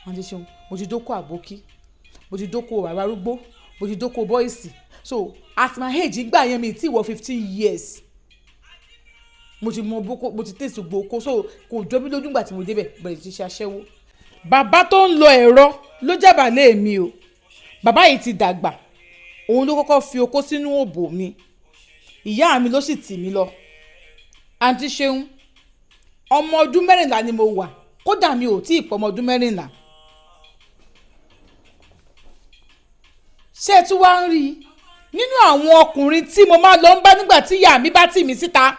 Àǹtí Ṣeun, mo ti dóko àbókí, mo ti dóko bàbá arúgbó, mo ti dóko boys. So at my age ìgbà yẹn, mi ti wọ 15 years, mo ti mọ boko, mo ti tẹ̀sí gboko, so kò jọ mí lójú. Ìgbà tí mo débẹ̀, bẹ̀rẹ̀ sí ṣe aṣẹ́wó. Bàbá tó ń lọ ẹ̀rọ ló jábàálẹ̀ mi o. Bàbá yìí ti dàgbà. Òun ló kọ́kọ́ fi okó sínú òbò mi. Ìyá mi ló sì tì mí lọ. Àǹtí Ṣeun, ọmọ ọdún 14 ni mo wà. Kódà, mi ò tí ì pọ̀ ọmọ ọdún 14. Ṣé ẹ tún wá ń rí i nínú àwọn ọkùnrin tí mo máa lọ ń bá nígbà tí ìyá mi bá tì mí síta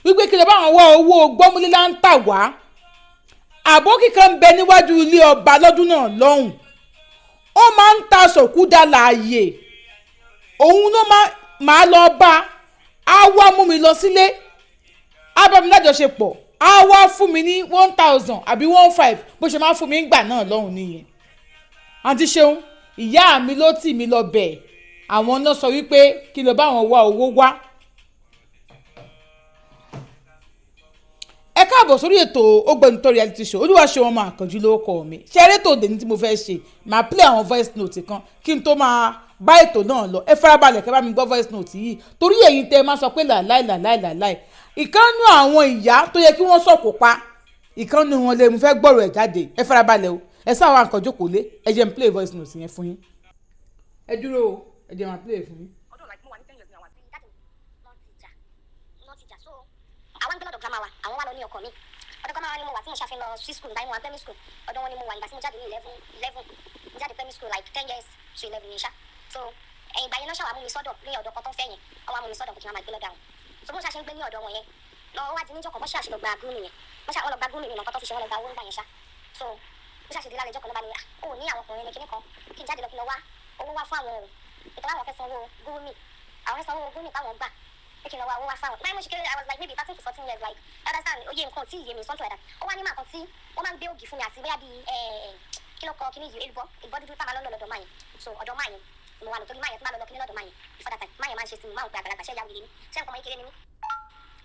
wípé kí lè bá àwọn wá owó gbọ́múlé ń tà wá? Àbókí kan ń bẹ níwájú ilé ọba lọ́dún náà lọ́hùn. Ó máa ń ta sòkúdà láàyè. Òun ló máa lọ bá a, wá mú mi lọ sílé, á bá mi lájọṣepọ̀, á wá fún mi ní 1,000 àbí 1,500. Bó ṣe máa ń fún mi ńgbà náà lọ́hùn nìyẹn. Àǹtí Ṣeun, ìyá mi ló tì mí lọ bẹ̀. Àwọn náà sọ wípé kí ló bá wọn wá owó wá. Ẹ káàbọ̀ sórí ètò Ògbóǹtọ́ reality show. Olúwaṣeun ọmọ Àkànjú ló kọ mi. Ṣe eré tó dé ní tí mo fẹ́ ṣe, màá play àwọn voice note kan kí n tó máa bá ètò náà lọ. Ẹ farabalẹ̀ kẹ́ bá mi gbọ́ voice note yìí, torí ẹ̀yin tẹ́ ẹ máa sọ pé làláì làláì làláì. Ìkànnù àwọn ìyá tó yẹ kí wọ́n sọ̀kò pa, ìkànnù wọn lè mú fẹ́ gbọ́rọ̀ ẹ̀ jáde. Ẹ farabalẹ̀ o. Ẹ sáà wá nǹkan jókòó lé. Ẹ jẹ́ n play voice note yẹn fún yín. Ẹ dúró o, ẹ jẹ́ máa play fún yín. Ọdún, like, mo wà ní 10 years ní àwọn àti Daddy mi wọ́n ti jà, so àwọn ń gbé lọ́dọ̀ grandma wa. Àwọn wà lọ ní ọkọ mi. Ọ̀dọ̀ grandma wa ni mo wà tí mo ṣàfihàn lọ sí school. Nígbà yẹn, mo wà primary school. Ọ̀dọ̀ wọn ni mo wà nígbà tí mo jáde ní 11, 11 mo jáde primary school, like 10 years to 11 yẹn ṣá. So ẹ̀yìn ìgbà yẹn náà ṣàwà mú mi sọ́dọ̀ ní ọ̀dọ̀ kan tó ń fẹ́ yẹn. Ọwọ́ mú mi sọ́dọ̀ kí n máa gbé lọ́dọ̀ àwọn. So bó ṣe ń gbé ní ọ̀dọ̀ wọn yẹn lọ, wá di níjọ́ kan, bó ṣe àṣìlọ gba gúrúmì yẹn, bó ṣe àwọn lọ gba gúrúmì mi, nǹkan tó fi ṣe, wọn lọ gba owó nígbà yẹn ṣá. So bó ṣe àṣìdí lálẹ́ ìjọ́ kan ló bá ní, ó ní àwọn ọkùnrin ní kinní kan, kí n jáde lọ, kí n lọ wá owó wá fún àwọn o. Ìtọ́ àwọn fẹ́ sanwó gúrúmì, àwọn fẹ́ sanwó gúrúmì táwọn gbà, pé kí n lọ wá owó wá fáwọn. Báyìí mo ṣe kéré, I was like maybe 13 to 14 years, like, understand, oyè nǹkan tí ìyè mi, something like that. Ó wá ní màá kan tí wọ́n máa ń gbé ògì fún mi àti bóyá bíi kí ló kọ kíní yìí, èlùbọ́, èlùbọ́ dúdú tá a máa lọ lọ lọ́dọ̀ máa yẹn. So ọ̀dọ̀ máa yẹn mo wà lọ, torí máa yẹn tí máa lọ lọ kíní lọ́dọ̀ máa yẹn. Before that time, máa yẹn máa ń ṣe sí mi, máa ń pe àgbàlagbà, ṣé ìyá wèrè ni, ṣé nǹkan ọmọ kékeré ni mí?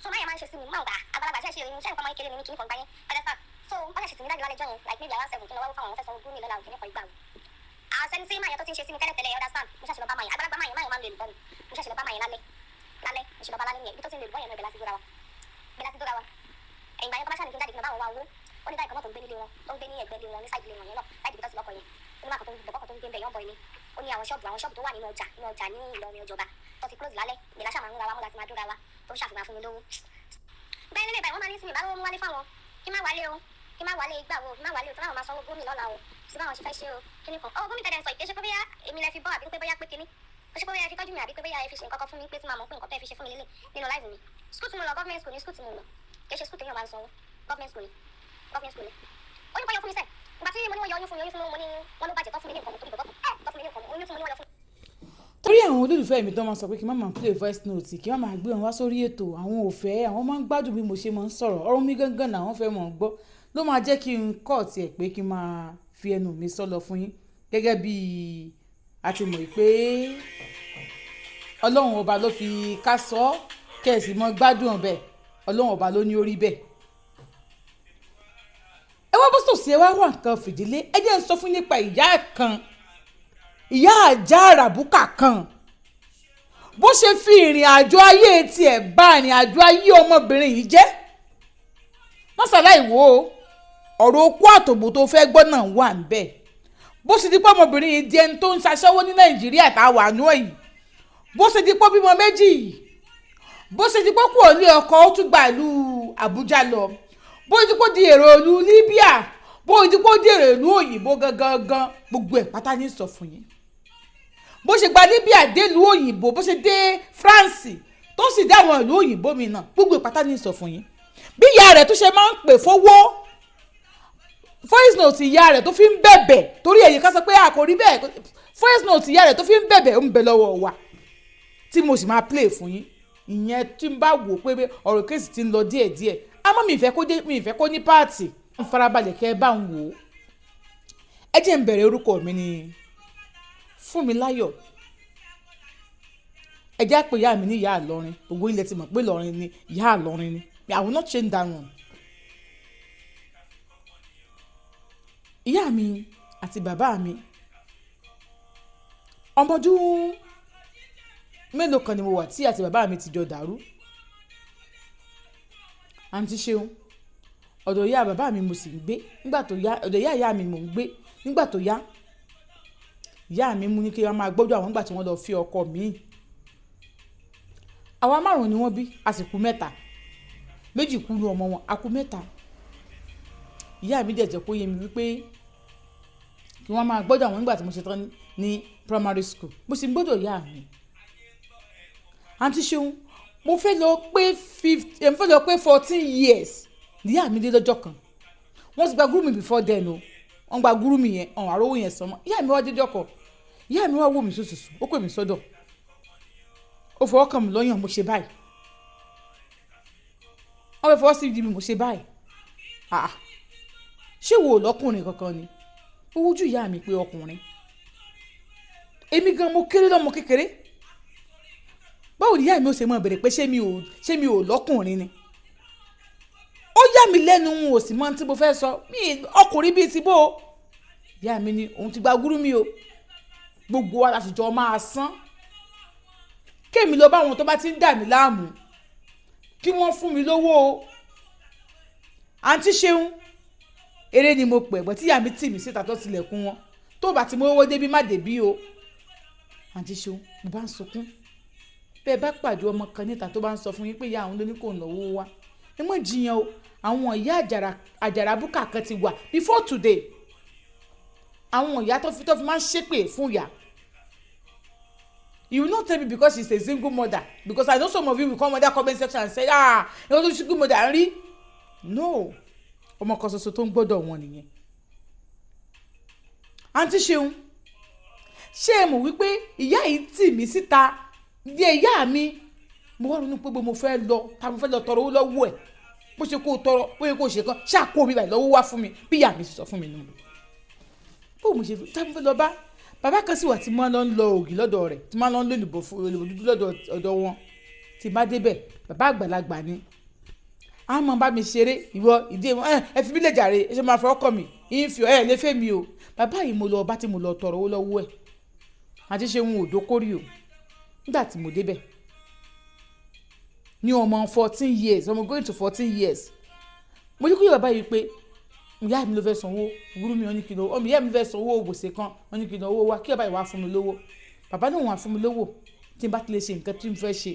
So máa yẹn máa ń ṣe sí mi, máa ń gbà àgbàlagbà, ṣé ṣe ṣé nǹkan ọmọ kékeré ni mí, kíní kan gbá yẹn, understand? So wọ́n ṣe sì mí dájú lálẹ́ jọ yẹn, like maybe around 7, kí n lọ wá fáwọn, fẹ́ sanwó gúnmi lọ́la, òkè nípa ìgbà wo àwọn sẹ́ni tí máa yẹn tó ti ń ṣe sí mi tẹ́lẹ̀tẹ́lẹ̀, understand? Mo ṣàṣì lọ bá máa yẹn, àgbàlagbà máa yẹn, máa yẹn máa ń lo èlùbọ́ ni. Mo ṣàṣì lọ bá máa yẹn lálẹ́ lálẹ́. Mo ṣe lọ bá lálẹ́ nìyẹn, ibi tó ti ń lo èlùbọ́ yẹn náà, ibẹ̀ láti dóra wa, ibẹ̀ láti dóra wa. Ẹ̀yìn ìgbà yẹn, tó bá ṣàní kí n jáde, kí n lọ bá wọn wá owó. Ó ní káyọ̀ kan náà tó ń gbé nílé wọn, tó ń gbé ní ẹ̀gbẹ́ ilé wọn, ní side ilé wọn yẹn náà, side ibi tó ti lọ́kọ̀ yẹn. Ó ní máa kan tó ń bọ̀bọ̀ kan tó ń gbé ń bẹ̀ yọ̀ bọ̀ ni. Ó ní àwọn ṣọ́ọ̀bù tó wà nínú ọjà ní Ìlọrin ọjọba tó ti close lálẹ́, ìgbẹ́ láṣà máa ń múra wa mú láti máa dóra wa, tó ń ṣàfihàn fún mi lówó. Bẹ́ẹ̀ nílé ìbàyìí, wọ́n máa ní sí mi bá lówó mú wálé fáwọn, kí má wálé o, kí má wálé ìgbà wo, kí má wálé o, tó láwọn máa sanwó gómìn lọ́la o, sí báwọn ṣe fẹ́ ṣe o, kíní kan. Ọ̀ gómìn tẹ̀lé sọ ìkéṣe pé bóyá èmi lẹ fi bọ́, àbí pé bóyá pé kíní ó ṣe, pé bóyá ẹ fi tọ́jú mi, àbí pé bóyá ẹ fi ṣe nǹkan kan fún mi, pé tí màá mọ̀ pé nǹkan tẹ́ fi ṣe fún mi lélẹ̀ nínú life mi. School tí mo lọ, government school ni school tí mo lọ. Kì í ṣe school téèyàn máa ń sanwó. Government school ni, government school ni. Ó ní kó yọ fún mi sẹ́. Ìgbà tí mo ní wọ́n yọ oyún fún mi, oyún fún mi, mo ní wọ́n ló bàjẹ́, tó fún mi ní nǹkan mo torí bọ̀bọ̀ tó fún mi ní nǹkan oyún fún mi ní wọ́n yọ fún mi. Torí àwọn olólùfẹ́ mi tó máa sọ pé kí n má máa play voice note, kí n má máa gbé wọn wá sórí ètò, àwọn ò fẹ́. Àwọn máa ń gbádùn bí mo ṣe máa ń sọ̀rọ̀. Ọ̀rọ̀ mi gangan làwọn fẹ́ mọ̀ gbọ́. Ló máa jẹ́ kí n kọ́ tiẹ̀ pé kí n máa fi ẹnu mi sọ lọ fún yín, gẹ́gẹ́ bí a ti mọ̀ pé Ọlọ́run Ọba ló fi ká sọ ọ́, kẹ̀sì mọ́ gbádùn ọbẹ̀. Ọlọ́run Ọba ló ní orí bẹ́ẹ̀. Ẹ wá bó sòsì, ẹ wá wà nǹkan fìdílé. Ẹ jẹ́ n sọ fún nípa ìyá kan, ìyá àjà àràbùkà kan, bó ṣe fi ìrìn àjò ayé tiẹ̀ bá ìrìn àjò ayé ọmọbìnrin yìí jẹ́. Mọ́sálàí wo ọ̀rọ̀ okú àtòbò tó fẹ́ gbọ́ náà wà ń bẹ̀. Bó ṣe di pé ọmọbìnrin yìí di ẹni tó ń ṣaṣẹ́wó ní Nàìjíríà tá a wà nú ẹ̀ yìí, bó ṣe di pé bímọ méjì yìí, bó ṣe di pé kúrò ní ọkọ̀, ó tún gba ìlú Àbújá lọ, bó ṣe di pé ó di èrò ìlú Libya, bó ṣe di pé ó di èrò ìlú òyìnbó gangan gan, gbogbo ẹ̀ pátá ní sọ fún yín. Bó ṣe gba Libya délùú òyìnbó, bó ṣe dé France, tó sì dé àwọn ìlú òyìnbó mi náà, gbogbo ẹ̀ pátá ní sọ fún yín. Bí ìyá rẹ̀ tó ṣe máa ń pè fowó, voice note ìyá rẹ̀ tó fi ń bẹ̀bẹ̀, torí èyí ká sọ pé a kò rí bẹ́ẹ̀, voice note ìyá rẹ̀ tó fi ń bẹ̀bẹ̀ ń bẹ lọ́wọ́ wa tí mo sì máa play fún yín. Ìyẹn tí n bá wò pé ọ̀rọ̀ case ti ń lọ díẹ̀díẹ̀, àmọ́ mi ìfẹ́ kó dé, mi ìfẹ́ kó ní part ń farabalẹ̀ kẹ́ ẹ bá ń wò ó. Ẹ jẹ́ n bẹ̀rẹ̀. Orúkọ mi ni Fúnmiláyọ̀. Ẹ jẹ́ àpè ìyá mi ní ìyá àlọ́rin. Gbogbo ilẹ̀ ti mọ̀ pé Ìlọrin ni ìyá àlọ́rin ni. I will not change that one. Ìyá mi Àti bàbá mi, ọmọ ọdún mélòó kan ni mo wà tí àti bàbá mi ti jọ dàrú. Àǹtí Ṣeun, ọ̀dọ̀ ìyá bàbá mi mo sì ń gbé nígbà tó yá. Ọ̀dọ̀ ìyá ìyá mi mò ń gbé nígbà tó yá. Ìyá mi mú ní kí wọ́n máa gbọ́dọ̀ àwọn nígbà tí wọ́n lọ fi ọkọ mi. Àwa márùn-ún ni wọ́n bí, a sì kú mẹ́ta. Méjì kú ní ọmọ wọn, a kú mẹ́ta. Ìyá mi dẹ̀ jẹ́ kó yé mi wípé kí wọ́n máa gbọ́dọ̀ àwọn nígbà tí mo ṣe tán ní primary school. Mo sì ń gbọ́dọ̀ ìyá mi. Àǹtí Ṣeun, mo fẹ́ lọ pé 14 years níyà mi dé lọ́jọ́ kan. Wọ́n ti gba gúrú mi before then o. Wọ́n gba gúrú mi yẹn, ọ̀hún àrówó yẹn sọmọ. Ìyá mi wá déjọ́ kan, ìyá mi wá wò mí sùsùsù, ó pè mí sọ́dọ̀, ó fọwọ́ kàn mí lọ́yàn, mo ṣe báyìí. Wọ́n fẹ́ fọwọ́ sí ibi mi, mo ṣe báyìí. Ah, ṣé wo ò lọ́kùnrin kankan ni? Ó wojú ìyá mi pé ọkùnrin, èmi gan mo kéré lọ́mọ kékeré. Báwo ni ìyá mi ó ṣe máa bèrè pé ṣé mi ò lọ́kùnrin ni? Ó yà mí lẹ́nu, n ò sì mọ tí mo fẹ́ sọ. Mi ọkùnrin bíi ti bó o? Ìyá mi ní òun ti gba gúrú mi o, gbogbo wa láti jọ máa san. Kémi lọ bá àwọn tó bá ti ń dà mí láàmú kí wọ́n fún mi lówó o. Àǹtí Ṣeun, eré ni mo pè ẹ̀gbọ́n tí ìyá mi tì mí síta tó tilẹ̀kùn wọn. Tó bá ti mú owó débí, má débí o. Àǹtí Ṣeun, mo bá ń sunkún. Bẹ́ẹ̀ bá pàdé ọmọ kan níta tó bá ń sọ fún yín pé ìyá àwọn ló ní kò náwó wá, ẹ mọ̀ jiyàn o. Àwọn ìyá àjàrà búkà kan ti wà before today, àwọn ìyá tó fi máa ń ṣépè fún ìyá. You will not tell me because she's a single mother, because I know some of you will come under comment section and say, "Ah, ìwọ tó single mother ń rí." No, ọmọ kan ṣoṣo tó ń gbọ́dọ̀ wọn nìyẹn. Àǹtí Ṣeun, ṣé ẹ mọ̀ wípé ìyá yìí tì mí síta ní ìyá mi? Mo wá ronú pé mo fẹ́ lọ ta, mo fẹ́ lọ tọrọ owó lọ́wọ́ ẹ̀. Bó ṣe kó o tọrọ, bó ṣe kó o ṣe kan, ṣáà kó mi báyìí lọ́wọ́ wá fún mi. Bí ìyá mi ṣe sọ fún mi nù, bó mo ṣe fi tá mo fẹ́ lọ bá bàbá kan sì wà tí mo máa ń lọ ògì lọ́dọ̀ rẹ̀, tí mo máa ń lọ èlùbọ́ fún èlùbọ́ dúdú lọ́dọ̀ ọ̀dọ̀ wọn. Tí bá débẹ̀, bàbá àgbàlagbà ni, a máa bá mi ṣeré. Ìwọ ìdí ẹ, ẹ fi mí lè jàre, ẹ ṣe máa fọwọ́ kàn mí ìfi ẹ lè fẹ́ mi o. Bàbá yìí mo lọ bá tí mo lọ tọrọ owó lọ́wọ́ ẹ̀. Àti ṣe ń òdó kórìí o. Nígbà tí mo débẹ̀ ní ọmọ 14 years, ọmọ going to 14 years, mo ní kí bàbá yìí pé ìyá mi ló fẹ́ sanwó wúrú mi. Wọ́n ní kí n lọ ọmọ ìyá mi fẹ́ sanwó òbòsè kan. Wọ́n ní kí n lọ owó wá, kí bàbá yìí wá fún mi lówó. Bàbá náà wà fún mi lówó tí n bá ti lè ṣe nǹkan tí mo fẹ́ ṣe.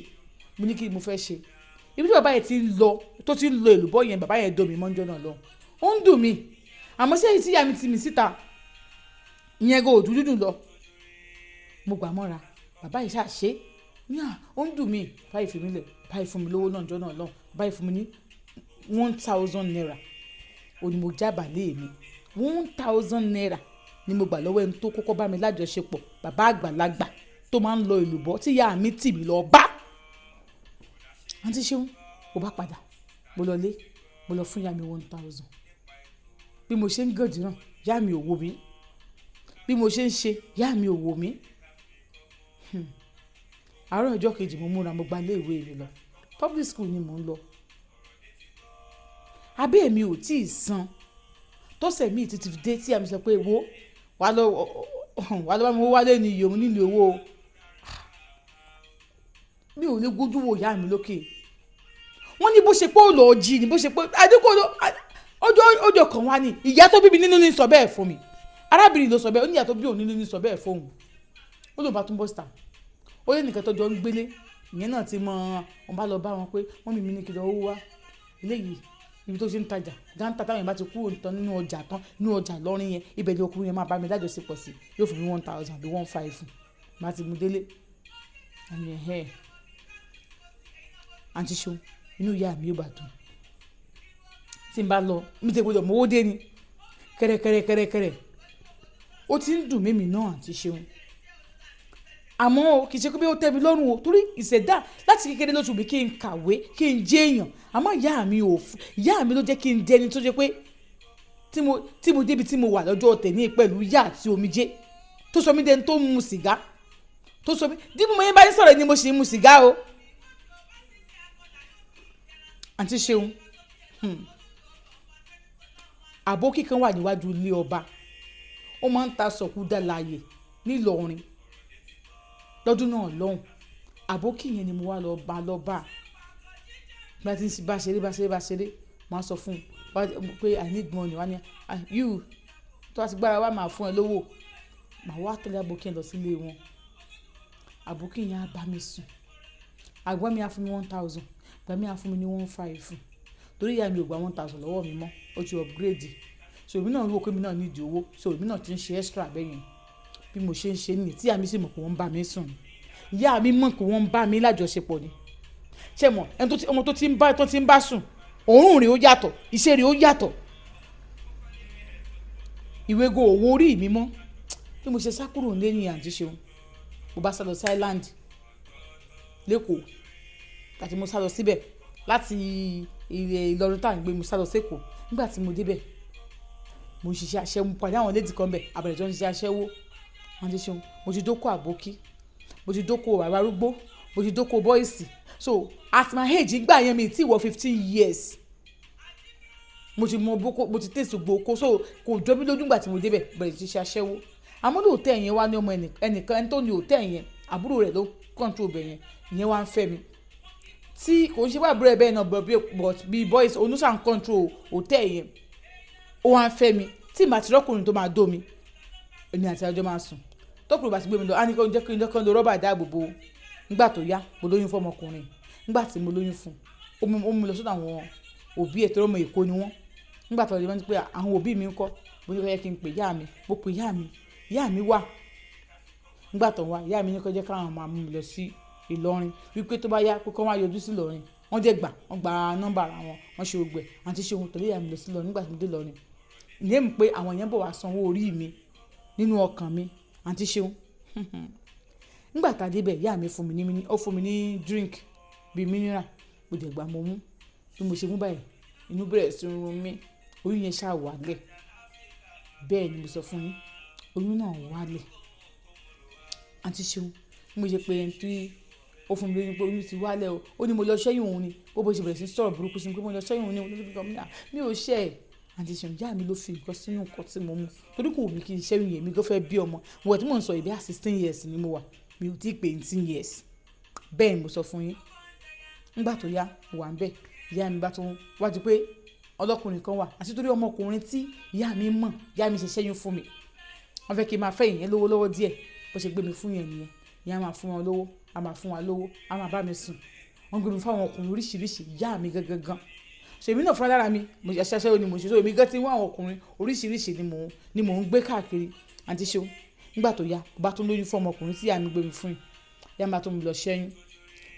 Mo ní kí mo fẹ́ ṣe. Ibi tí bàbá yẹn ti ń lọ, tó ti ń lo èlùbọ́ yẹn, bàbá yẹn domi mọ́jọ́ náà lọ. Ó ń dùn mí, àmọ́ ṣé èyí tí ìyá mi ti mì síta ìyẹn gan òdú dúdùn lọ. Mo gbà mọ́ra. Bàbá yìí ṣàṣe ní à, ó ń dùn mí. Bàbá yìí fi mí lẹ̀, bàbá yìí fún mi lówó náà jọ́ náà lọ. Bàbá yìí fún mi ní ₦1,000. Ó ní mo jábàálẹ̀ mi. ₦1,000 ni mo gbà lọ́wọ́ ẹni tó kọ́kọ́ bá mi lájọṣepọ̀, bàbá àgbàlagbà tó máa ń lọ èlùbọ́ tí ìyá mi tì mí lọ bá. Àǹtí Ṣeun, mo bá padà, mo lọ lé, mo lọ fún ìyá mi 1,000. Bí mo ṣe ń gàdí náà, ìyá mi ò wò mí. Bí mo ṣe ń ṣe, ìyá mi ò wò mí. Àárọ̀ ọjọ́ kejì, mo múra, mo gba ilé ìwé mi lọ. Public school ni mò ń lọ. Abẹ́ mi ò tí ì san tọ́sẹ̀ mi títí dé tí àmì sọ pé wo wà lọ bá mi wálé ní iye òun nílò owó o. Mi ò lè gbójú wo ìyá mi lókè. Wọ́n ní bó ṣe pé ó lọ jí ni, bó ṣe pé àdínkù ọjọ́ ọjọ́ kan wá ní ìyá tó bí mi nínú ní sọ bẹ́ẹ̀ fún mi. Arábìnrin ló sọ bẹ́ẹ̀. Ó ní ìyá tó bí òun nínú ní sọ bẹ́ẹ̀ fóun. Ó lóun bá tún bọ́ síta, ó lé nìkan tó jọ ń gbélé, ìyẹn náà ti mọ. Wọn bá lọ bá wọn pé wọ́n mímí ní kí lọ owó wá. Eléyìí, ibi tó ṣe ń tajà gáńtà, táwọn yẹn bá ti kúrò tán nínú ọjà tán, nínú ọjà lọ́rin yẹn, ibẹ̀ ni ọkùnrin yẹn máa bá mi lájọṣepọ̀ sí. Yóò fún mi 1,000 bí 1,500, má ti mú délé. Àmì ẹ̀hẹ́. Àǹtí Ṣeun, inú ìyá mi yóò bá dùn tí n bá lọ. Mi ti gbọdọ̀ mówó dé ni kẹ́rẹ́kẹ́rẹ́ kẹ́rẹ́kẹ́rẹ́. Ó ti ń dùn mímì náà, àǹtí Ṣeun, àmọ́ o kì í ṣe pé ó tẹ́ mi lọ́rùn o, torí ìṣẹ̀dá láti kékeré ló tún bí kí n kàwé, kí n jẹ́ èèyàn. Àmọ́ ìyá mi ò ìyá mi ló jẹ́ kí n jẹ́ ẹni tó jẹ́ pé tí mo débi tí mo wà lọ́jọ́ tẹ̀ní pẹ̀lú ìyá àti omijé tó sọ mí dẹni tó ń mu sìgá, tó sọ mí dípò mo yẹn bá yín sọ̀rọ̀ ni mo sì ń mu sìgá o. Àǹtí Ṣeun, àbókí kan wà níwájú ilé ọba. Ó máa ń ta sọ̀kúdàláyè nílọrin lọ́dún náà lọ́hùn. Àbókí yẹn ni mo wá lọ bá lọ bá. Bá ti ń bá ṣeré, bá ṣeré, bá ṣeré, màá sọ fún un pé I need money. Wá ní, "Ah, you tó bá ti gbára wá, màá fún ẹ lówó." Màá wá tẹ̀lé àbókí yẹn lọ sílé wọn. Àbókí yẹn á bá mi sùn. Àgbọn mi á fún mi 1,000, ìgbà mi á fún mi ní 1,500. Torí ìyá mi ò gba 1,000 lọ́wọ́ mi mọ́, ó ti upgrade. So èmi náà rò pé èmi náà need owó, so èmi náà ti ń ṣe extra bẹ́ẹ̀ yẹn. Bí mo ṣe ń ṣe nìyí tí ìyá mi sì mọ̀ pé wọ́n ń bá mi sùn. Ìyá mi mọ̀ pé wọ́n ń bá mi lájọṣepọ̀ ni. Ṣé mọ̀ ẹni tó ti, ọmọ tó ti ń bá, tó ti ń bá sùn, òórùn rẹ̀ ó yàtọ̀, ìṣe rẹ̀ ó yàtọ̀. Ìwé go owó orí mi mọ́. Bí mo ṣe sá kúrò nílé ní àǹtí Ṣeun, mo bá sá lọ sí Island l'Ékòó. Ìgbà tí mo sá lọ síbẹ̀ láti ilẹ̀ Ìlọrin tá à ń gbé, mo sá lọ sí Èkó. Nígbà tí mo dé bẹ̀, mo ń ṣiṣẹ́ aṣẹ́wó, mo pàdé àwọn lady kan bẹ̀, àbẹ̀rẹ̀ tó ń ṣiṣẹ́ aṣẹ́wó. Àǹtí Ṣeun, mo ti dóko àbókí, mo ti dóko bàbá arúgbó, mo ti dóko boys. So at my age nígbà yẹn, mi tí wọ 15 years. Mo ti mọ boko, mo ti taste gbogbo oko, so kò jọ mí lójú. Nígbà tí mo dé bẹ̀, bẹ̀rẹ̀ sí ṣe aṣẹ́wó. Àmọ́ ní hotel yẹn wá ní ọmọ ẹnìkan, ẹni tó ní hotel yẹn, àbúrò rẹ̀ ló control bẹ̀ yẹn. Ìyẹn wá ń fẹ́ mi. Tí kò ń ṣe pé àbúrò ẹ̀ bẹ́ẹ̀ náà, but bí boys oníṣà ń control hotel yẹn. Ó wá ń fẹ́ mi. Tí màá ti rọ́kùnrin tó máa dó mi, èmi àti àjọ máa sùn. Tọkùnrin bá ti gbé mi lọ, á ní kí n jẹ́ kí n jẹ́ kí n lo rọ́bà ìdáàbòbò. Nígbà tó yá, mo lóyún fún ọmọkùnrin. Nígbà tí mo lóyún fún un, ó mú mi lọ sọ́dọ̀ àwọn òbí ẹ̀ torí ọmọ Èkó ni wọ́n. Nígbà tó wọ́n ní pé àwọn òbí mi ń kọ́, mo ní kó yẹ kí n pè ìyá mi. Mo pè ìyá mi, ìyá mi wà. Nígbà tó ń wá, ìyá mi ní kó jẹ́ káwọn máa mú mi lọ sí Ìlọrin, wípé tó bá yá pé kó wá yọjú sí Ìlọrin. Wọ́n dẹ̀ gbà, wọ́n gba nọ́mbà ara wọn, wọ́n ṣe gbogbo ẹ̀. Àǹtí Ṣeun, tẹ̀lé ìyá mi lọ sí Ìlọrin. Nígbà tí mo dé Ìlọrin, ìyẹn mi pé àwọn èèyàn bọ̀ wá sanwó orí mi nínú ọkàn mi. Àǹtí Ṣeun, nígbà tá a dé bẹ̀, ìyá mi fún mi ní, ó fún mi ní drink bíi mineral. Mo dẹ̀ gbà, mo mú. Bí mo ṣe mú báyìí, inú bẹ̀rẹ̀ sí ń run mí. Oyún yẹn ṣáà wálẹ̀. Bẹ́ẹ̀ ni mo sọ fún yín, oyún náà wálẹ̀. Àǹtí Ṣeun, bí mo ṣe pé ẹni tí ó fún mi lóyún pé oyún ti wálẹ̀ o, ó ní mo lọ ṣẹ́yún òun ni. Bó ṣe bẹ̀rẹ̀ sí sọ̀rọ̀ burúkú sí mi pé mo lọ ṣẹ́yún òun ni. Mi ò ṣẹ́ ẹ̀. Àǹtí Ṣeun, ìyá mi ló fi nǹkan sínú nǹkan tí mo mú. Torí kò wù mí kí n ṣẹ́yún yẹn, èmi gan fẹ́ bí ọmọ. Ìgbà tí mò ń sọ yìí, bí i 16 years ni mo wà. Mi ò tí ì pé 18 years. Bẹ́ẹ̀ ni mo sọ fún yín. Nígbà tó yá, mo wà níbẹ̀. Ìyá mi bá tún wá di pé ọlọ́kùnrin kan wà. Àti torí ọmọkùnrin tí ìyá mi mọ̀, ìyá mi ṣe ṣẹ́yún fún mi. Wọ́n fẹ́ kí n máa fẹ́ ìyẹn lówó lọ́wọ́ díẹ̀. Bó ṣe gbé mi fún yẹn nìyẹn. Ìyá máa fún wọn lówó, a máa fún wa lówó, a máa bá mi sùn. Wọ́n gbé mi fún àwọn ọkùnrin oríṣiríṣi, ìyá mi gangan gan. So èmi náà fúnra lára mi, mo ṣe aṣẹ́wó ni mo ṣe. So èmi gan tí ń wá àwọn ọkùnrin oríṣiríṣi ni mò ń gbé káàkiri. Àǹtí Ṣeun, nígbà tó yá, mo bá tún lóyún fún ọmọkùnrin tí ìyá mi gbé mi fún yìí. Ìyá mi bá tún mi lọ ṣẹ́yún.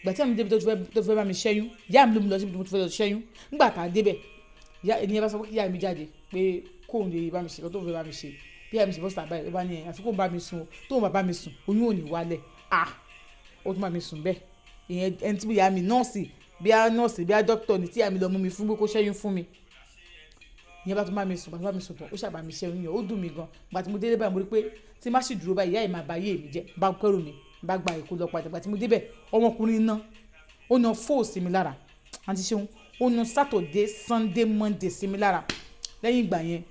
Ìgbà tí ìyá mi dé ibi tó fẹ́ bá mi ṣẹ́yún, ìyá mi ló mú lọ síbi tó fẹ́ lọ ṣẹ́yún. Nígbà tá a dé bẹ̀, ìyá ènìyàn bá sọ pé kí ìyá mi jáde pé kóun lè bá mi ṣe nǹkan tó fẹ́ bá mi ṣe. Bí ìyá mi ṣe bọ́ síta báyìí, ó bá ní ẹ̀ àfi kóun bá mi sùn o. Tóun bá bá mi sùn, oyún ò ní wálẹ̀. Ah! Ó tún bá mi sùn bẹ́ẹ̀. Ìyẹn ẹni tí ìyá mi nọ́ọ̀sì, bí i nọ́ọ̀sì, bí i dókítà ni tí ìyá mi lọ mú mi fún pé kó ṣẹ́yún fún mi. Ìyẹn bá tún bá mi sùn, bá tún bá mi sùn tán, ó ṣàbà mi ṣẹ́yún yẹn, ó dùn mí gan. Ìgbà tí mo délé báyìí, mo rí pé tí má sì dúró báyìí, ìyá yìí máa ba ayé mi jẹ́. Bá kẹ́rù mi, bá gba Èkó lọ padà. Ìgbà tí mo dé bẹ̀, ọmọkùnrin náà, ó na fóò sí mi lára. Àǹtí Ṣeun, ó na Saturday, Sunday, Monday sí mi lára. Lẹ́yìn ìgbà yẹn,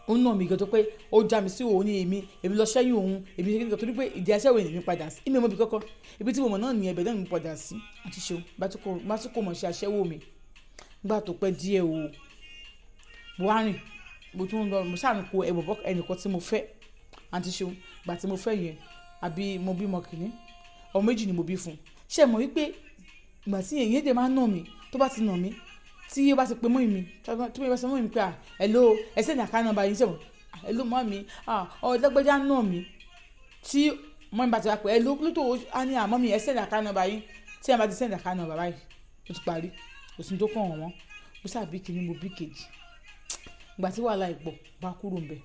ó nà mí gan tó pé ó já mi sí òun ní èmi, èmi lọ ṣẹ́yún òun, èmi ṣe kíni kan torí pé ìdí aṣẹ́wó ni èmi padà sí. Èmi ò mọ ibi kankan. Ibi tí mo mọ̀ náà nìyẹn, ibẹ̀ náà ni mo padà sí. Àǹtí Ṣeun, bá tún kò mọ̀ ṣe aṣẹ́wó mi. Nígbà tó pẹ́ díẹ̀ o, mo wá rìn, mo tún ń lọ, mo ṣáà ń kó ẹ̀bọ̀ bọ́ ẹnìkan tí mo fẹ́. Àǹtí Ṣeun, ìgbà tí mo fẹ́ yẹn, àbí mo bí ọmọ kìíní, ọmọ méjì ni mo bí fún un. Ṣé ẹ mọ̀ wípé ìgbà tí èyí dè máa ń nà mí, tó bá ti nà mí, tí ó bá ti pe mummy mi, tí mo bá sọ mummy mi pé à, hello, ẹ send account number yín, ṣé mọ̀? Hello mummy, ah, ọ lágbájá nà mí. Tí mummy bá ti wá pé hello, kí ló tó á ní à mummy, ẹ send account number yín. Tí ẹ bá ti send account number báyìí, ó ti parí. Kò sí ohun tó kàn wọ́n mọ́. Mo ṣáà bí kìíní, mo bí kejì. Ìgbà tí wàhálà yìí pọ̀, bá kúrò níbẹ̀.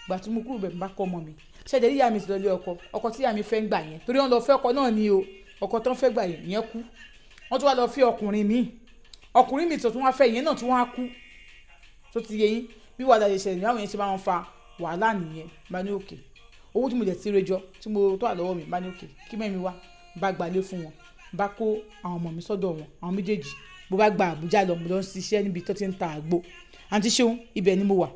Ìgbà tí mo kúrò níbẹ̀, mo bá kọ́ ọmọ mi. Ṣé ẹ dẹ̀ rí, ìyá mi ti lọ ilé ọkọ. Ọkọ tí ìyá mi fẹ́ ń gbà yẹn, torí wọ́n lọ fẹ́ ọkọ náà ni o. Ọkọ tó ń fẹ́ gbà yẹn, ìyẹn kú. Wọ́n tún wá lọ fẹ́ ọkùnrin mi. Ọkùnrin mi tó tún wá fẹ́ ìyẹn náà tún wá kú. Tó ti yé yín. Bí wàhálà ṣe ṣẹlẹ̀ ní àwọn yẹn ṣe máa ń fa wàhálà nìyẹn. Bá ní okay. Owó tí mo dẹ̀ ti rejọ, tí mo tó wà lọ́wọ́ mi, bá ní okay. Kí mummy wá, bá gba ilé fún wọn. Bá kó àwọn ọmọ mi sọ́dọ̀ wọn, àwọn méjèèjì. Mo bá gba Abuja lọ, mo lọ ń ṣiṣẹ́ níbi tó ti ń ta àgbo. Àǹtí Ṣeun, ibẹ̀ ni mo wà.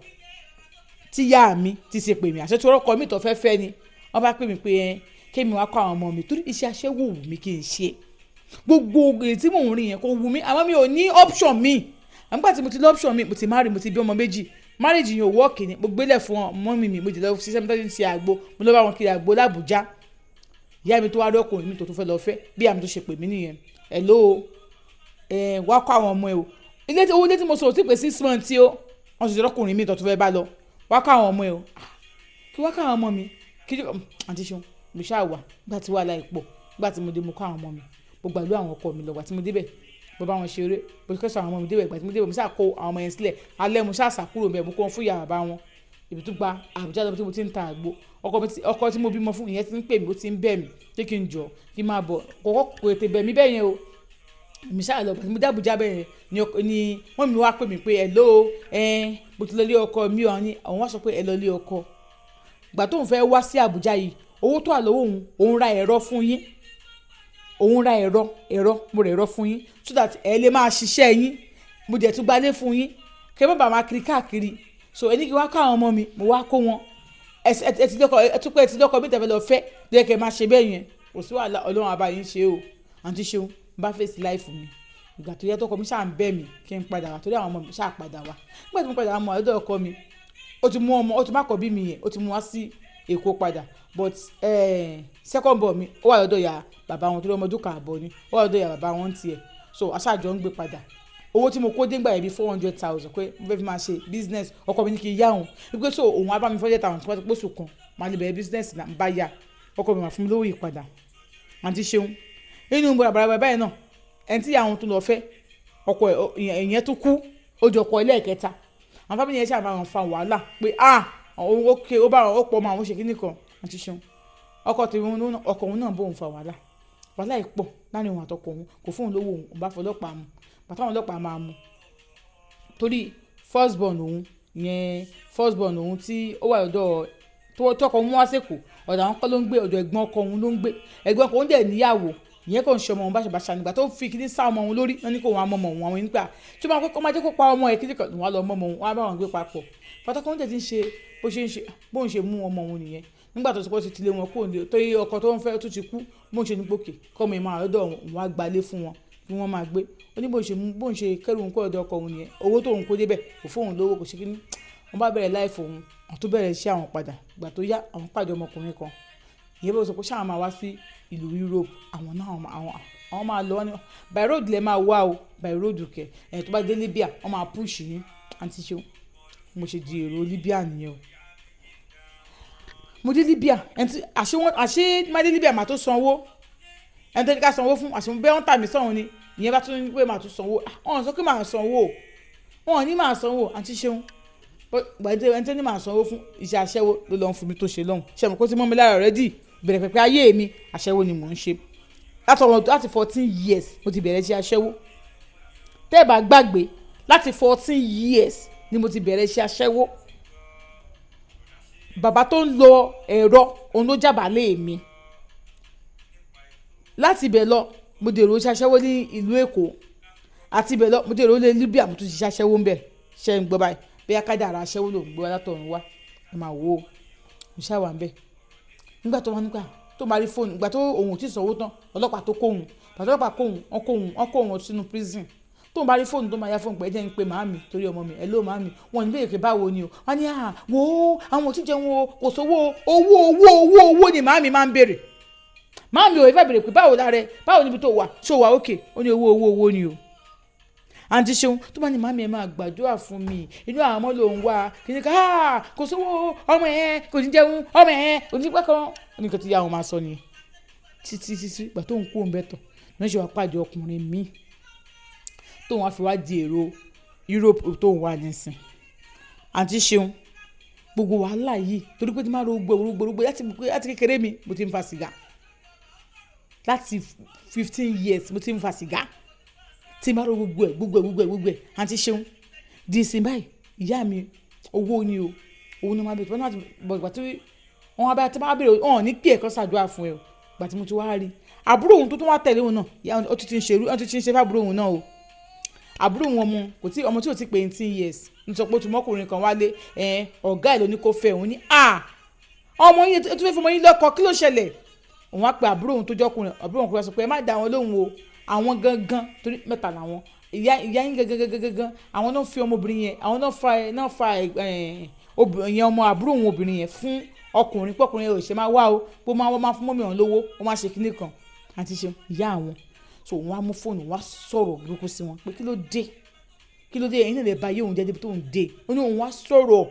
Tí ìyá mi ti ṣe pè mí, àṣẹ tí ọkọ mi tó fẹ́ fẹ́ ni wọ́n bá pè mí pé ẹ kémi wá kọ́ àwọn ọmọ mi, torí iṣẹ́ aṣẹ́wó wù mí kí n ṣe. Gbogbo èyí tí mò ń rìn yẹn kò wù mí, àmọ́ mi ò ní option mi. Àmọ́ tí mo ti ní option mi, mo ti marry, mo ti bí ọmọ méjì. Marriage yẹn ò work ni mo gbélé fún ọmọ mi. Mo jẹ́ lọ ṣiṣẹ́ mi tó ti ń ṣe àgbo, mo lọ bá wọn kiri àgbo l'Àbújá. Ìyá mi tó wá rí ọkùnrin mi tó tún fẹ́ lọ fẹ́, bí ìyá mi tó ṣe pè mí nìyẹn. Hello, ẹ wá kọ́ àwọn ọmọ ẹ o. Ilé owó ilé tí mo sọ ò tí pé 6 months o, wọ́n ti ṣe ọkùnrin mi tó tún fẹ́ bá lọ. Wá kọ́ àwọn ọmọ ẹ o. Kí wá kọ́ àwọn ọmọ mi? Kí àǹtí ṣeun, mo ṣáà wà nígbà tí wàhálà yìí pọ̀. Nígbà tí mo dé, mo kọ́ àwọn ọmọ mi, mo gbàlú àwọn ọkọ mi lọ. Ìgbà tí mo débẹ̀, mo bá wọn ṣeré, mo kẹ́sọ̀ àwọn ọmọ mi débẹ̀. Ìgbà tí mo débẹ̀, mo ṣáà kó àwọn ọmọ yẹn sílẹ̀ alẹ́, mo ṣáà sá kúrò ńbẹ̀, mo kó wọn fún ìyá bàbá wọn. Ibi tó gba Àbújá lọ tí mo ti ń ta àgbo, ọkọ tí mo bímọ fún, ìyẹn ti ń pè mí, ó ti ń bẹ̀ mí pé kí n jọ kí n máa bọ̀. Kọ́kọ́ kò tètè bẹ̀ mí bẹ́ẹ̀ yẹn o. Èmi ṣáà lọ. Ìgbà tí mo dé Àbújá bẹ́ẹ̀ yẹn ni mummy mi wá pè mí pé hello, ẹ mo ti lọ ilé ọkọ mi o. Àwọn wá sọ pé ẹ lọ ilé ọkọ. Ìgbà tóun fẹ́ wá sí Àbújá yìí, owó tó wà lọ́wọ́ òun, òun ra ẹ̀rọ fún yín, òun ra ẹ̀rọ, mo ra ẹ̀rọ fún yín so that ẹ lè máa ṣiṣẹ́ yín. Mo dẹ̀ tún gbalé fún yín kí ẹ má bàa máa kiri káàkiri. So ẹ ní kí wá kó àwọn ọmọ mi, mo wá kó wọn. Ẹ ti lọ́kọ, ẹ tún pé ẹ ti lọ́kọ bí tẹ̀fẹ́ lọ fẹ́ lóye kẹ́ ẹ máa ṣe bẹ́ẹ̀ yẹn. Kò sí wàhálà, Ọlọ́run á bá yín ṣe o. Àǹtí ṣeun, bá fèsì láìfù mi. Ìgbà tó yẹ tọkọ mi ṣáà ń bẹ̀ mí kí n padà wá torí àwọn ọmọ mi, ṣáà padà wá. Nígbà tí mo padà wá, mo wà lọ́dọ̀ ọkọ mi. Ó ti mú ọmọ, ó ti má kọ bí mi yẹn, ó ti mú wá sí Èkó padà, but second born mi, ó wà lọ́dọ̀ ìyá bàbá wọn torí ọmọ ọdún kan àbọ̀ ni. Ó wà lọ́dọ̀ ìyá bàbá wọn tiẹ̀, so aṣáájọ ń gbé padà. Owó tí mo kó dé ńgbà yẹn bí 400,000 pé mo fẹ́ fi máa ṣe business. Ọkọ mi ní kí n yá òun wípé so òun á bá mi 400,000 tí wọ́n ti pósù kan, máa lè bẹ̀rẹ̀ business náà. Ń bá yá ọkọ mi, máa fún mi lówó yìí padà. Àǹtí ṣeun, inú bàbá báyìí náà, ẹni tí ìyá wọn tún lọ fẹ́, ọkọ ìyẹn tún kú, ó di ọkọ ẹlẹ́ẹ̀kẹta. Àwọn family yẹn ṣáà máa ń fa wàhálà pé ah, òun ókè, ó bá ó pọ̀ mọ́ àwọn ṣe kíní kan. Àǹtí ṣeun, ọkọ tèmi, ọkọ òun náà bóun fa wàhálà. Wàhálà yìí pọ̀ láàrin òun àtọkọ òun. Kò fóun lówó òun, òun bá fọlọ́pàá mú. Bàtà àwọn ọlọ́pàá máa mú torí first born òun yẹn, first born òun tí ó wà lọ́dọ̀ tó tọkọ òun wá sẹ́kọ̀ọ́, ọ̀dọ̀ àwọn kọ́ ló ń gbé, ọ̀dọ̀ ẹ̀gbọ́n ọkọ òun ló ń gbé. Ẹ̀gbọ́n ọkọ òun dẹ̀ níyàwó, ìyẹn kò ń ṣe ọmọ òun báṣabàṣa. Nígbà tó fi kíní sá ọmọ òun lórí, wọn ní kó wọn á mọ ọmọ òun. Àwọn nígbà tí wọn kọ́ máa jẹ́ kó pa ọmọ ẹ̀ kíní kan, wọn á lọ mọ ọmọ òun, wọn á bá wọn gbé papọ̀. Pátákó ń tẹ̀ tí ń ṣe bó ṣe ń ṣe, bóun ṣe mú ọmọ òun nìyẹn. Nígbà tó ti pọ́ ti tilé wọn kúrò nílé torí ọkọ tó ń fẹ́ tó ti kú, bóun ṣe ní gbòkè kọ́ ọmọ ìmọ̀ àlọ́dọ̀ òun, wá gbalé fún wọn kí wọ́n máa gbé. Ó ní bóun ṣe mú, bóun ṣe kẹ́rù òun kúrò lọ́dọ̀ ọkọ òun nìyẹn. Owó tóun kó débẹ̀, kò fóun lówó, kò ṣe kíní. Wọ́n bá bẹ̀rẹ̀ life òun, àwọn tó bẹ̀rẹ̀ iṣẹ́ àwọn padà. Ìgbà tó yá, àwọn pàdé ọmọkùnrin kan. Ìyẹn bó sọ pé ṣáà máa wá sí ìlú Europe. Àwọn náà àwọn máa lọ ní by road lẹ máa wá o. By road kẹ ẹ̀, tó bá dé Libya, wọ́n máa push yín. Àǹtí ṣeun, mo ṣe di èrò Libya nìyẹn o. Mo dé Libya, ẹni tí àṣé wọn àṣé má dé Libya, màá tó sanwó. Ẹni tó ní ká sanwó fún, àṣé bẹ́ẹ̀ wọ́n tà mí sọ̀hún ni. Ìyẹn bá tún ní pé màá tún sanwó. Wọ́n sọ pé màá sanwó, wọ́n ní màá sanwó. Àǹtí ṣeun, gbàdé ẹni tó ní màá sanwó fún, iṣẹ́ aṣẹ́wó ló lọ́n fún mi tó ṣe lọ́hùn. Ṣe mo kó tí mọ́ mi lára already? Bẹ̀rẹ̀ pẹ̀pẹ̀ ayé mi, aṣẹ́wó ni mò ń ṣe láti 14 years. Mo ti bẹ̀rẹ̀ iṣẹ́ aṣẹ́wó. Tẹ́ ẹ bá gbàgbé, láti 14 years ni mo ti bẹ̀rẹ̀ iṣẹ́ aṣẹ́wó. Bàbá tó ń lo ẹ̀rọ, òun ló jábàálẹ̀ mi. Láti ibẹ̀ lọ, mo dèrò iṣẹ́ aṣẹ́wó ní ìlú Èkó. Àti ibẹ̀ lọ, mo dèrò ilé Libya, mo tún ṣiṣẹ́ aṣẹ́wó ń bẹ̀. Ṣe ń gbọ́ báyìí? Bí akádàrá aṣẹ́wó ló ń gbé wá látọ̀run wá, ẹ máa wò ó. Mo ṣáà wà ń bẹ̀ nígbà tó wá, nígbà tó máa rí fóònù, ìgbà tó òun ò tí ì sanwó tán, ọlọ́pàá tó kóhun, pàtó ọlọ́pàá kóhun, wọ́n kóhun sínú prison. Tó ń bá rí fóònù, tó máa ya fóònù pé ẹ jẹ́ ń pe màámi torí ọmọ mi. Hello màámi, wọn ò ní bèèrè pé báwo ni o. Wọ́n ní à wò ó, àwọn ò tí jẹun o, kò sówó. Owó, owó, owó, owó ni màámi máa ń béèrè. Màámi ò fẹ́ béèrè pé báwo lára ẹ, báwo níbi tó wà, ṣó wà òkè. Ó ní owó, owó, owó ni o. Àǹtí ṣeun, tó bá ní màámi, ẹ máa gbàdúrà fún mi, inú àwọn ọmọ ló ń wá kí ni ká, kò sówó, ọmọ ẹ kò ní jẹun, ọmọ ẹ kò ní pẹ́ kan. Ó ní nǹkan tí ìyá wọn máa sọ nìyẹn títí títí. Ìgbà tó ń kú òun bẹ́ẹ̀ tọ̀ ní ṣe wá pàdé ọkùnrin míì tó wọn fi wá di èrò Europe tó ń wà nísìn. Àǹtí ṣeun, gbogbo wàhálà yìí torí pé tí máa ro gbogbo gbogbo láti kékeré mi, mo ti ń fa sìgá láti 15 years. Mo ti ń fa sìgá. Tí máa ro gbogbo ẹ̀, gbogbo ẹ̀, gbogbo ẹ̀, gbogbo ẹ̀, àǹtí ṣeun, di ìsìn báyìí, ìyá mi, owó ni o, owó ni wọ́n máa bẹ̀rẹ̀. Tí wọ́n náà bọ̀, ìgbà tí wọ́n bá tí wọ́n bá bẹ̀rẹ̀, wọn ò ní pè é kó ṣàdúrà fún ẹ o. Ìgbà tí mo ti wá rí àbúrò òun tó tún wá tẹ̀lé òun náà, ìyá ó ti ń ṣe irú, ó ti ń ṣe fábúrò òun náà o. Àbúrò wọn ọmọ kò tí ọmọ tí ò ti pé 18 years ń sọ pé ó ti mọ́kùnrin kan wálé. Ọ̀gá ẹ̀ ló ní kó fẹ́. Òun ní à ọmọ yín tó fẹ́ fọmọ yín lọ́kọ, kí ló ṣẹlẹ̀? Òun á pe àbúrò òun tó jọkùnrin. Àbúrò òun kò wá sọ pé ẹ má dá wọn lóhùn o, àwọn gangan, torí mẹ́ta làwọn, ìyá ìyá yín gangan gangan gangan, àwọn náà fi ọmọbìnrin yẹn, àwọn náà fa obìnrin yẹn, ọmọ àbúrò òun obìnrin yẹn fún ọkùnrin, pọkùnrin yẹn ò ṣe máa wá o, pé ó máa wọ́n máa fún mummy òun lówó, ó máa ṣe kinní kan. Àti ṣe ìyá àwọn so, òun á mú fóònù, wá sọ̀rọ̀ burúkú sí wọn pé kí ló dé, kí ló dé, ẹ̀yin náà lè ba ayé òun jẹ́ débi tó ń dé. Ó ní òun wá sọ̀rọ̀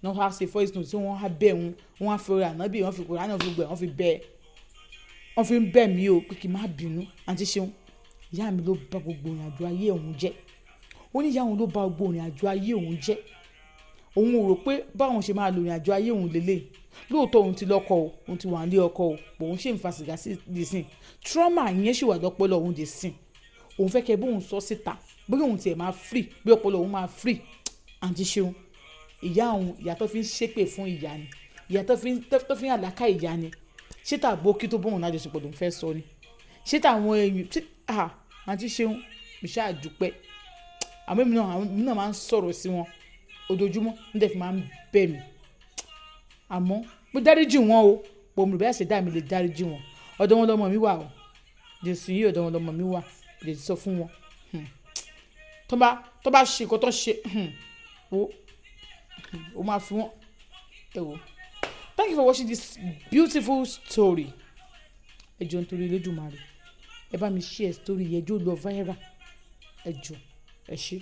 náà, wá ṣe voice note tí wọ́n á bẹ̀ òun, wọ́n á fi orí ànábì, wọ́n fi Kùránì, wọ́n fi gbẹ̀, wọ́n fi bẹ̀, wọ́n fi ń bẹ̀ mí o pé kí n má bínú. Àǹtí Ṣeun, ìyá mi ló bà gbogbo ìrìn àjò ayé òun jẹ́. Ó ní ìyá òun ló bà gbogbo ìrìn àjò ayé òun jẹ́. Òun ò rò pé báwọn ṣe máa lo ìrìn àjò ayé òun lélẹ̀. Lóòótọ́ òun ti lọ́kọ o, òun ti wà ní ọkọ o, òun ṣì ń fa sìgá sí dìsìn. Trauma yẹn ṣì wà lọ́pọlọ òun dì sìn. Òun fẹ́ kẹ́ bóun sọ síta, bóyá òun tiẹ̀ máa free, bí ọpọlọ òun máa free. Àǹtí Ṣeun, ìyá òun, ìyá tó fi ń ṣépè fún ìyá ni, ìyá tó fi ń àlákà ìyá ni. Ṣé tàbó kí tó bóun lájọṣepọ̀ lòun fẹ́ sọ ni? Ṣé táwọn èèyàn ṣé? Ah, àǹtí Ṣeun, mi ṣáà dúpẹ́. Àmọ́ èmi náà máa ń sọ̀rọ̀ sí wọn ojoojúmọ́, nígbà tí máa ń bẹ̀ mí. Àmọ́ mo dáríjì wọn o, pò mo rò bí àṣẹdá mi lè dáríjì wọn. Ọ̀dọ̀ wọn lọmọ mi wà o jésù yìí, ọ̀dọ̀ wọn lọmọ mi wà, lè sọ fún wọn tó bá ṣe nǹkan tó ṣe wo, ó máa fi wọn. Ẹ wò, thank you for watching this beautiful story. Ẹ jọ̀ọ́, nítorí Elédùmarè, ẹ bá mi share story yẹn, jó lọ viral. Ẹ jọ̀ọ́, ẹ ṣé.